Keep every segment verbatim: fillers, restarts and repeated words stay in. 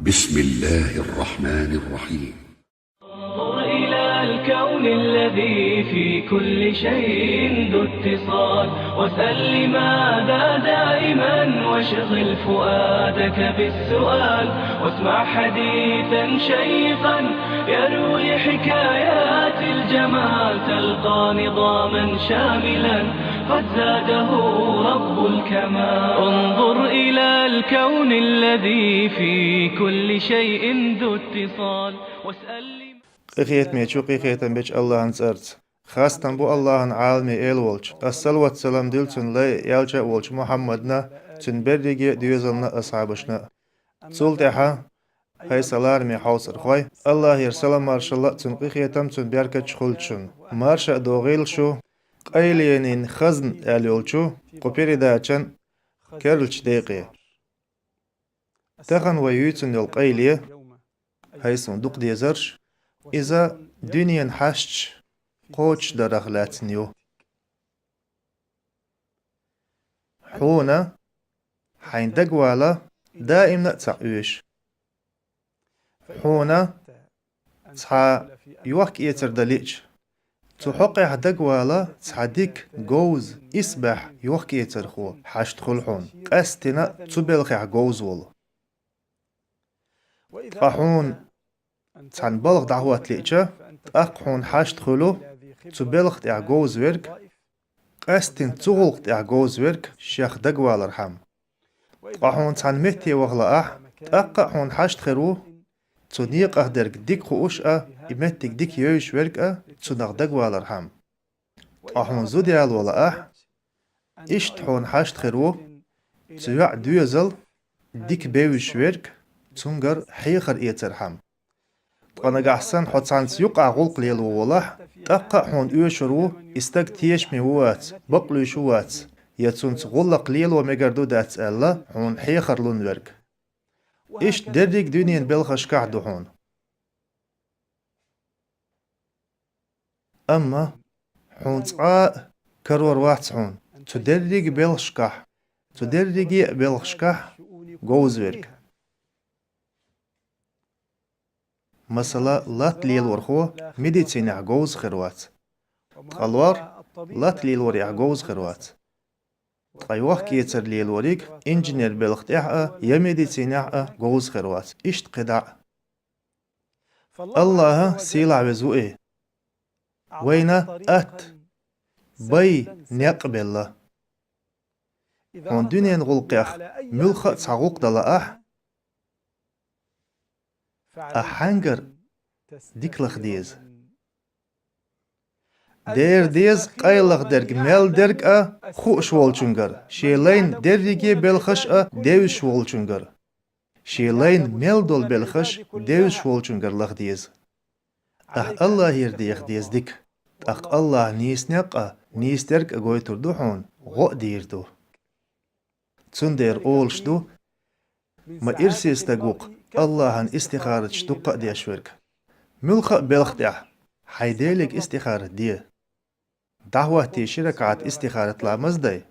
بسم الله الرحمن الرحيم. انظر إلى الكون الذي في كل شيء ذو اتصال، واسأل لماذا دائما، واشغل فؤادك بالسؤال، واسمع حديثا شيقا يروي حكايات الجمال، تلقى نظاما شاملا قد زاده رب الكمال. انظر إلى الكون الذي في كل شيء ذو اتصال، واسأل لماذا. Къинхетамечу, къинхетам бечу Аллахьан цӀарца. Хастам бу Аллахьан, Ӏаламий Эла волчу. Ас салават-салам дуьллу Цунна, лай а, элча а волчу Мухьаммадна, цуьнан берриге а доьзална а, асхьабашна а. Цул тӀаьхьа, хӀай сан лараме хьовсархой, Аллахьера салам-маршалла а, Цуьнан къинхетам а, Цуьнан беркаташ а хуьлда шуна. Марша а догӀийла шу «Къайленийн хазна» аьлла йолчу кху передачан керлачу декъе. Тахана вай юьйцун йолу къайле, хӀай суна дукха дезарш, иза дуьненан хьашташ кхочушдарах лаьцна ю. Хьуна хьайн дагавала даимна а ца Ӏоьшу. Хьуна цхьа йохк-эцар дан лиъча, цу хьокъехь дагавала цхьа дика, говза, исбаьхьа йохк-эцархо хьашт хуьлу хьуна, къаьсттина цу белхехь говза волу. Ткъа хьуна цхьана балха дӀахӀотта лиъча, тӀаккха хьуна хьашт хуьлу цу белха тӀехь говза верг, къаьсттина цу гӀуллакх тӀехь говза верг шех дагавалархьама. Ткъа хьуна цхьана метте ваха лаахь, тӀаккха а хьуна хьашт хир ву цу некъах дерг дика хууш а, и меттиг дика евзаш верг а, цунах дагавалархьама. Ткъа хьуна зуда яло лаахь, иштта хьуна хьашт хир ву цу йоӀан доьзал дика бевзаш верг, цуьнгара хьехар эцархьама. Ткъа нагахь санна хьо цхьаьнца юкъахь гӀуллакх лело волахь, тӀаккха а хьуна оьшур ву и стаг тешаме ву вац, бакълуьйш ву вац, я цуьнца гӀуллакх лело мегар ду дац аьлла, хьуна хьехар лун верг. Иштта дерриг а дуьненан белхашкахь ду хьуна. Амма хьуна цкъа а карор вац хьуна цу дерриге а белхашкахь, цу дерриге а белхашкахь говза верг. Масала, латта лелорхо медицинехь говза хир вац. Ткъа лор латта лелорехь говза хир вац. Ткъа йохк-эцар лелориг инженер белха тӀехь а, я медицинехь а говза хир вац. Иштта кхидӀа а. Аллахьа сийлахь веза ву и. Вайна атта, бай, некъ а белла. Хьуна дуьненан гӀуллакхех муьлхха а цхьа гӀуллакх дан лаахь, ахь хьаьнгара дика лаха деза. Дера деза къайлаха дерг мел дерг а хууш волчуьнгара, шен лайна дерриге а белхаш а девзаш волчуьнгара. Шен лайна мел долу белхаш девзаш волчуьнгара лаха деза. Ахь Аллахьера деха деза дика, тӀаккха Аллахьа нийса некъ а, нийса дерг а гойтур ду хьуна, гӀо а дийр ду. Цундела олуш ду, ма ирсе стаг ву-кх Аллахьан истихараташ дуккха а деш верг. Муьлхха а белха тӀехь хьайн Деле истихарат де. ДӀахӀоттий ши ракаӀат истихарат ламаз дай.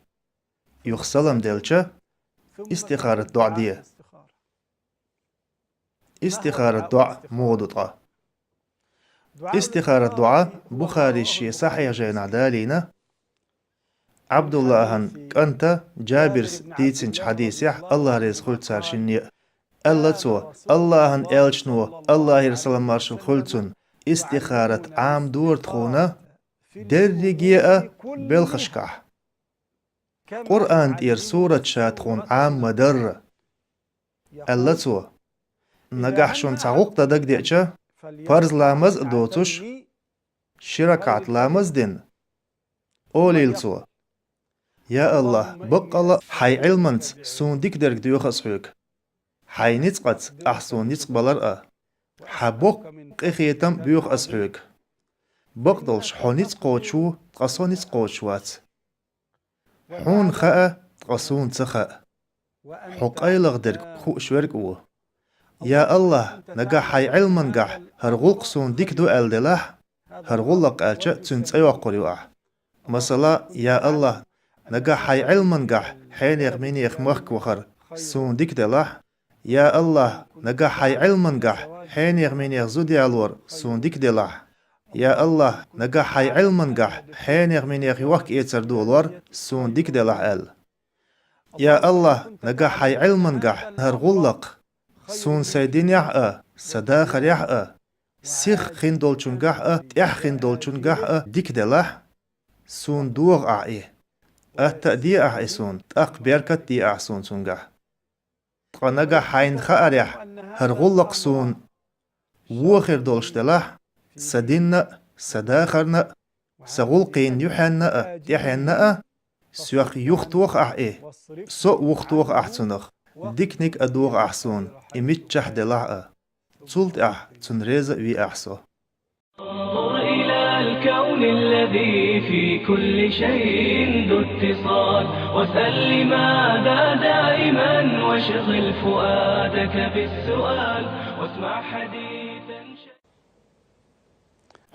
Юха салам делча, истихарат доӀа де. Истихарат доӀа муха ду ткъа? Истихарат доӀа Бухарис шен сахьихь жайнахь далийна, Ӏабдуллахьан кӀанта Джабирс дийцинчу хьадисехь, Аллахь реза хуьлда царна шинна а, аьлла цо: «Аллахьан элчано, Аллахьера салам-маршалла хуьлда цунна, истихарат Ӏамадора тхуна дерриге а белхашкахь. Къуръан тӀера сурат ша тхуна Ӏама ма-дарра». Аьлла цо: «Нагахь шуна цхьа гӀуллакх дан дагадеъча, парз ламаз а доцуш, ши ракаӀат ламаз а дина, олийла цо: „Я Аллахь, баккъала а хьайн Ӏилманца суна дика дерг доьху аса хьоьга. Хьайн ницкъаца ахь суна ницкъ балар а. Хьан боккха къинхетам а боьху аса хьоьга. Бакъдолуш хьо ницкъ кхочуш ву, ткъа со ницкъ кхочуш вац. Хьуна хаьа, ткъа суна ца хаьа. Хьо къайлаха дерг хууш верг а ву. Я Аллахь, нагахь хьайн Ӏилмангахь хӀара гӀуллакх суна дика ду аьлла делахь, хӀара гӀуллакх аьлча, цуьнан цӀе йоккхур ю ахь. Масала, я Аллахь, нагахь хьайн Ӏилмангахь хьенех-минех махка вахар суна дика делахь, Я АллахӀ, нагахь хьайн Ӏилмангахь хьенех-минех зуда ялор суна дика делахь. Я АллахӀ, нагахь хьайн Ӏилмангахь хьенех-минех йохк-эцар долор суна дика делахь аьлла. Я АллахӀ, нагахь хьайн Ӏилмангахь хӀара гӀуллакх суна сайн динехь а, сан дахарехь а, сиха хинна долчунгахь а, тӀаьхьа хинна долчунгахь а дика делахь, суна догӀа ахь и. Атта а де ахь и суна, тӀаккха беркат а де ахь суна цунгахь. Ткъа нагахь хьайна хаарехь, хӀара гӀуллакх суна вон хир долуш делахь, сан динна а, сан дахарна а, сан гӀуллакхийн юьхьенна а, тӀаьхьенна а, соьх юхатоха ахь и, со а вухатоха ахь цунах, диканиг а догӀа ахь суна, и миччахь делахь а. Цул тӀаьхьа цунна реза а ве ахь со. انظر إلى الكون الذي في كل شيء ذو اتصال، واسأل لماذا دائما، واشغل فؤادك بالسؤال، واسمع حديثا.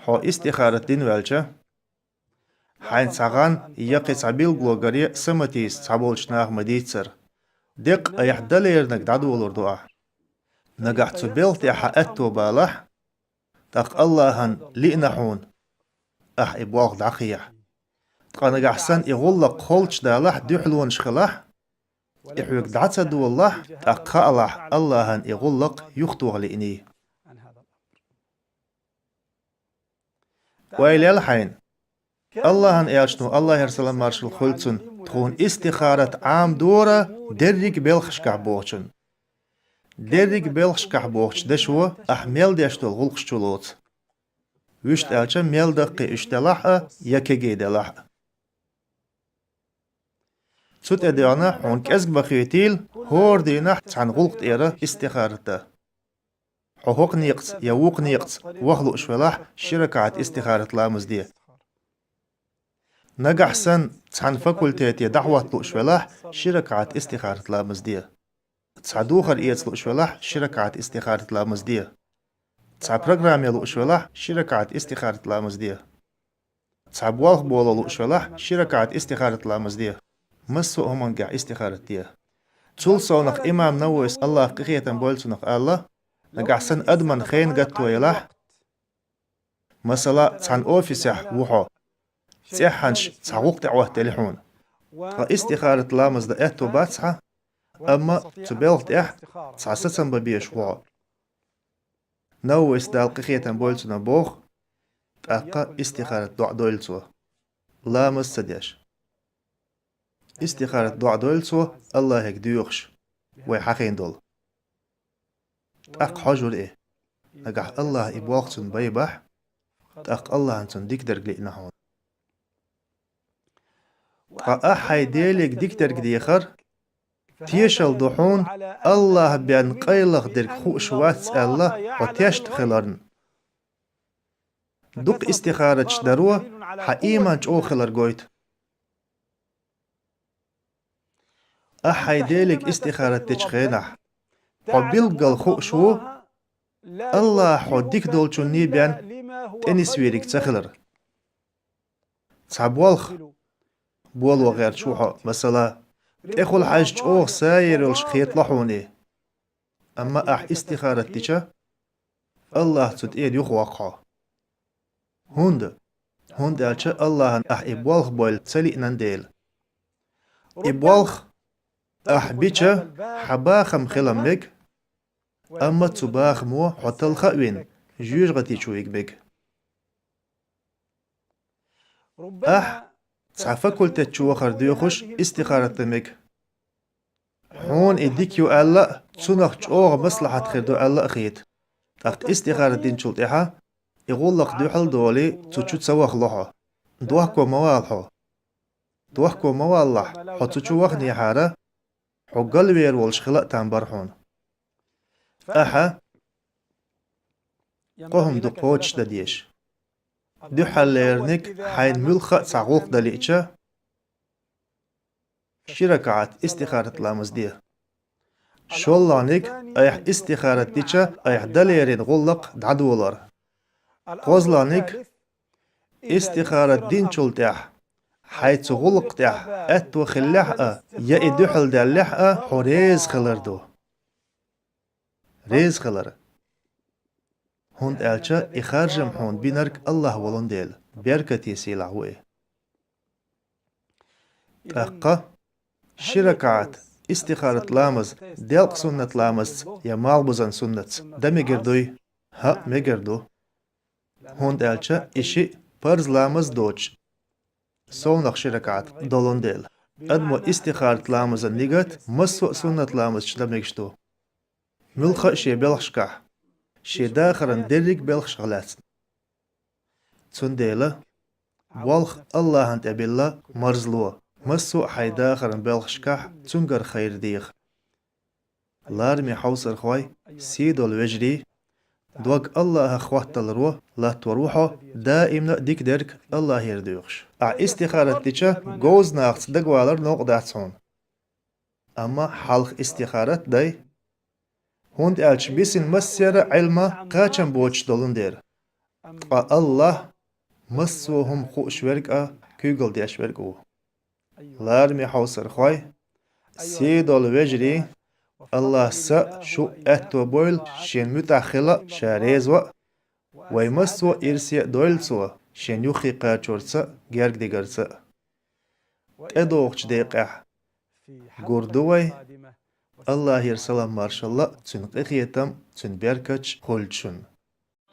Хьо истихарат дина ваьлча, хьайна цхьа гӀан я кхин цхьа билгало гаре саматийса цхьаболчу наха ма-дийццара, деккъа айхьа дан леринарг дӀадолор ду ахь. Нагахь цу белха тӀехь хьан аьтто балахь, тӀаккха АллахӀан лиъна хьуна, ахь и болх дӀакхехьа. Ткъа нагахь санна и гӀуллакх холчу далахь, дуьхьалонаш хилахь, и хьоьга дӀа ца долалахь, тӀаккха хаалахь, АллахӀан и гӀуллакх юхатоха лиъний. Ойла яла хьайна. АллахӀан элчано, АллахӀера салам-маршалла хуьлда цунна, тхуна истихарат Ӏамадора дерриг а белхашкахь бохучунна. Дерриг а белхашкахь бохучу дашо ахь мел деш долу гӀуллакхаш чулоцу. Вуьшта аьлча, мел даккхий уьш делахь а, я кегий делахь а. Цу тӀедоьгӀна хьуна кӀезиг ма хетийла хӀора дийнахь цхьана гӀуллакх тӀера истихарат дан. Хьо хӀокху некъаца я вукху некъаца ваха лууш велахь, ши ракаӀат истихарат ламаз де. Нагахь санна цхьана факультете дӀахӀотта лууш велахь, ши ракаӀат истихарат ламаз де. Цхьа духар эца лууш велахь, ши ракаӀат истихарат ламаз де. Цхьа программе лууш велахь, ши ракаӀат истихарат ламаз де. Цхьа болх боло лууш велахь, ши ракаӀат истихарат ламаз де. Массо а хӀумангахь истихарат де. Цул совнах имам Нававис, АллахӀ къинхетам бойла цунах, аьлла, нагахь санна адаман хенан гатто елахь, масала, цхьана офисехь ву хьо, цӀеххьана цхьа гӀуллакх тӀеӀоттаелла хьуна. Ткъа истихарат ламаз дан аьтто бац хьан, амма цу белха тӀехь цхьа сацам бан безаш ву хьо. Нававис, Дала къинхетам бойла цунах, боху, тӀаккха истихарат доӀа дойла цо, ламаз ца деш. Истихарат доӀа дойла цо, АллахӀе доьхуш, вай хьахийна долу. ТӀаккха хьожура и. Нагахь АллахӀа и болх цунна байбахь, тӀаккха АллахӀан цунна дика дерг лиъна хьуна. Ткъа ахь хьайн Деле дика дерг дехар тешалла ду хьуна, АллахӀ бен къайлаха дерг хууш вац аьлла, хьо тешна хиларна. Дукха истихараташ даро хьан ийман чӀогӀа хилар гойту. Ахь хьайн Деле истихарат дечу хенахь, хьо билггал хууш ву, АллахӀа хьо дика долчунний бен тӀенисверг ца хилар. Цхьа болх боло гӀерташ ву хьо, масала, тӀехула хьаьжча чӀогӀа сайер йолуш хетало хьуна и. Амма ахь истихарат дича, АллахӀ цу тӀера юхавоккху хьо. ХӀунда? ХӀунда аьлча АллахӀан ахь и болх бойла ца лиънан дела. И болх ахь бича, хьан бахам хила мега, амма цу бахамо хьо талха а вина, жоьжахати чу вига мега. Ахь цхьа факультет чу вахар доьхуш истихарат дан мега. Хьуна и дика ю аьлла а, цунах чӀогӀа маслахьат хир ду аьлла а хета. ТӀаккха истихарат динчул тӀаьхьа и гӀуллакх дуьхьал долий, цу чу ца вахало хьо. Дохко ма вала хьо. Дохко ма валалахь, хьо цу чу ваханехьара, хьо галвер волуш хила а там бара хьуна. Ахьа кхо хӀума ду кхочушдан дезаш. Дуьххьарлерниг, хьайна муьлхха а цхьа гӀуллакх дан лиъча, ши ракаӀат истихарат ламаз де. ШоллагӀниг, айхьа истихарат дича, айхьа дан лерина гӀуллакх дӀадолор. КхозлагӀниг, истихарат динчул тӀаьхьа, хьайн цу гӀуллакх тӀехь аьтто хиллехь а, я и дуьхьал даьллехь а, хьо реза хилар ду. реза хилар. ХӀунда аьлча и харжам хьуна бинарг АллахӀ волун дела, беркате сийлахь ву и. ТӀаккха ши ракаӀат истихарат ламаз делкъа суннат ламазца я малхбузан суннатца дан мегар дуй? ХӀаъ, мегар ду. ХӀунда аьлча и шиъ парз ламаз доцуш совнах ши ракаӀат долун дела. Адамо истихарат ламазан нигат массо а суннат ламазчу дан мегаш ду. Муьлхха а шен белхашкахь, шен дахаран дерриг а белхашкахь лаьцна. Цундела болх АллахӀан тӀе билла марзло, массо а хьайн дахаран белхашкахь цуьнгара хайр деха. Лараме хьовсархой, сий долу вежарий, дог АллахӀах хӀотталаро латтор ву хьо, даимна а дика дерг АллахӀера доьхуш. Ахь истихарат дича, говза нахаца дагавалар новкъа дац хьуна. Амма хьалха истихарат дай, хӀунда аьлча бисина массеран а Ӏилма кхачам боцуш долун дела. Ткъа АллахӀ массо а хӀума хууш верг а, куьйгалла деш верг а ву. Лараме хьовсархой, сий долу вежарий, АллахӀа са а, шу а аьтто бойла шена муьтӀахь хила а, ша реза ван а. Вай массо а ирсе а дойла Цо, шена юххе кхачорца а, герга дигарца а. ТӀедогӀучу декъехь гур ду вай. АллахӀера салам-маршалла а, Цуьнан къинхетам а, Цуьнан беркаташ а хуьлда шуна.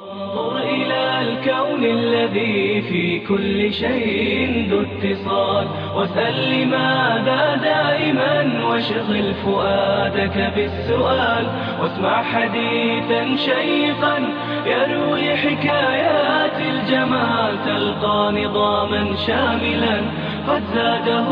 انظر إلى الكون الذي في كل شيء ذو اتصال، واسأل لماذا دائما، واشغل فؤادك بالسؤال، واسمع حديثا شيقا يروي حكايات الجمال، تلقى نظاما شاملا قد زاده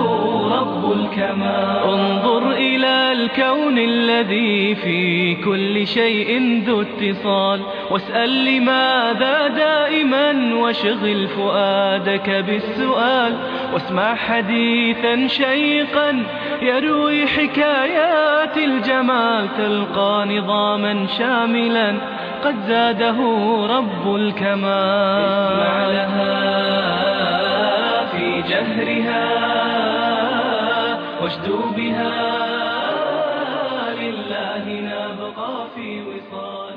رب الكمال. انظر إلى الكون الذي في كل شيء ذو اتصال، واسأل لماذا دائما، واشغل فؤادك بالسؤال، واسمع حديثا شيقا يروي حكايات الجمال، تلقى نظاما شاملا قد زاده رب الكمال. اسمع لها في جهرها، واشدو بها، لله نبقى في وصال.